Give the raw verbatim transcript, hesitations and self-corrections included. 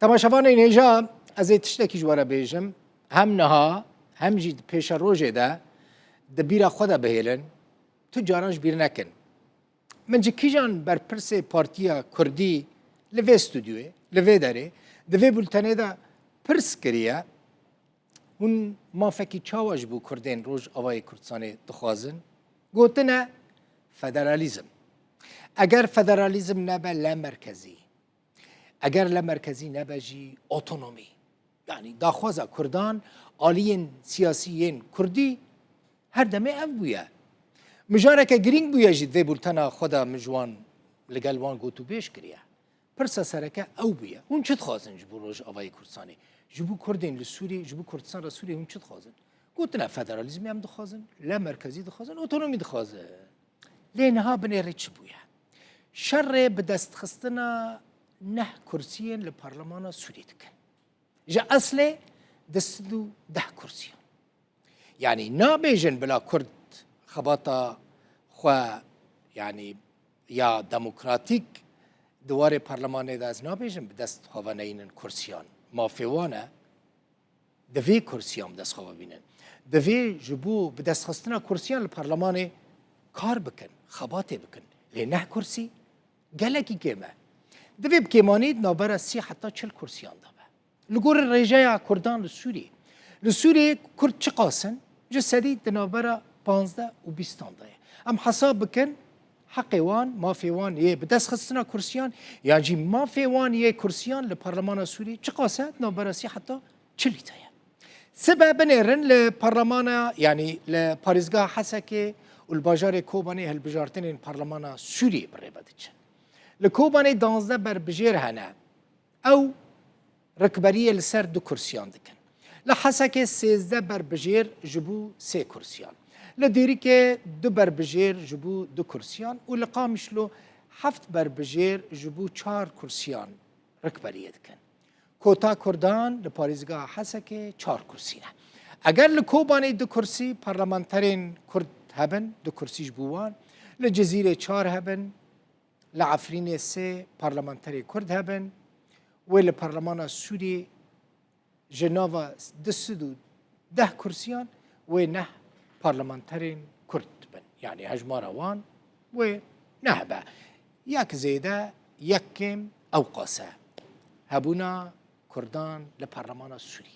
Temaşevanên hêja, ez ê tiştekî ji we re bêjim. Hem niha, hem jî di pêşerojê de di bîra xwe de bihêlin, tu caran ji bîr nekin. Min ji kîjan berpirsê Partiya Kurdî li vê stûdyoyê, li vê derê, di vê bultenê de pirs kiriye, hûn mafekî çawa ji bo Kurdên Rojavayê Kurdistanê dixwazin? Gotine, federalîzm. Eger federalîzm nebe, lemerkezî. Eger lemerkezî nebe jî, otonomî. Yanî daxwaza Kurdan aliyên siyasî yên Kurdî her demê ev bûye. Mijareke girîng bûye jî di vê bultena xwe de min ji wan, li gel wan gotûbêj kiriye. Pirsa sereke ew bûye. Hûn çi dixwazin ji bo Rojavayê Kurdistanê? Ji bo Kurdên li Sûriyê, ji bo Kurdistan re Sûriyê hûn çi dixwazin? Gotine, federalîzmê em dixwazin, lemerkezî dixwazin, otonomî dixwazin. Lê niha binêrê çi bûye? Şerê bi destxistina neh kursiyên li parlemana Sûrî dikin. Ji eslê di sed û deh kursiyan. Yanî nabêjin bila Kurd xebata xwe, yanî ya demokratîk di warê parlemanê de, ez nabêjim bi dest xwe veneyînin kursiyan. Mafê wan e di vê kursiyan bi dest xwe ve bînin. Divê ji bo bi destxistina kursiyan li parlemanê kar bikin, xebatê bikin. Lê neh kursî gelekî kêm e. Divê bi kêmanî di navbera sî heta çil kursiyan de be. Li gorî rêjeya Kurdan li Sûriyê. Li Sûriyê Kurd çiqas in? Ji sedî di navbera panzdeh û bîstan de ye. Em hesab bikin, heqê wan, mafê wan yê bi dest xistina kursiyan, yan jî mafê wan yê kursiyan li parlemana Sûriyê çiqas e? Di navbera sî heta çilî de ye. Sibe binêrin li parlemana, yanî li parêzgeha Hesekê û li bajarê Kobanê hilbijartinên parlemana Sûriyê bi rê ve diçin. Li Kobanê danzdeh berbijêr hene. Ew rikberiyê li ser du kursiyan dikin. Li Hesekê sêzdeh berbijêr ji bo sê kursiyan. Li Dêrikê du berbijêr ji bo du kursiyan û li Qamişlo heft berbijêr ji bo çar kursiyan rikberiyê dikin. Kota Kurdan li parêzgeha Hesekê çar kursî ne. Eger li Kobanê du kursî parlamenterên Kurd hebin, du kursî ji bo wan, li Cizîrê çar hebin, li Efrînê sê parlamenterê Kurd hebin, wê li parlemana Sûriyê ji nava du sed û deh kursiyan wê neh parlamenterên Kurd bin. Yanî hejmara wan wê neh be. Yek zêde, yek kêm, ewqas e hebûna Kurdan li parlemana Sûrî.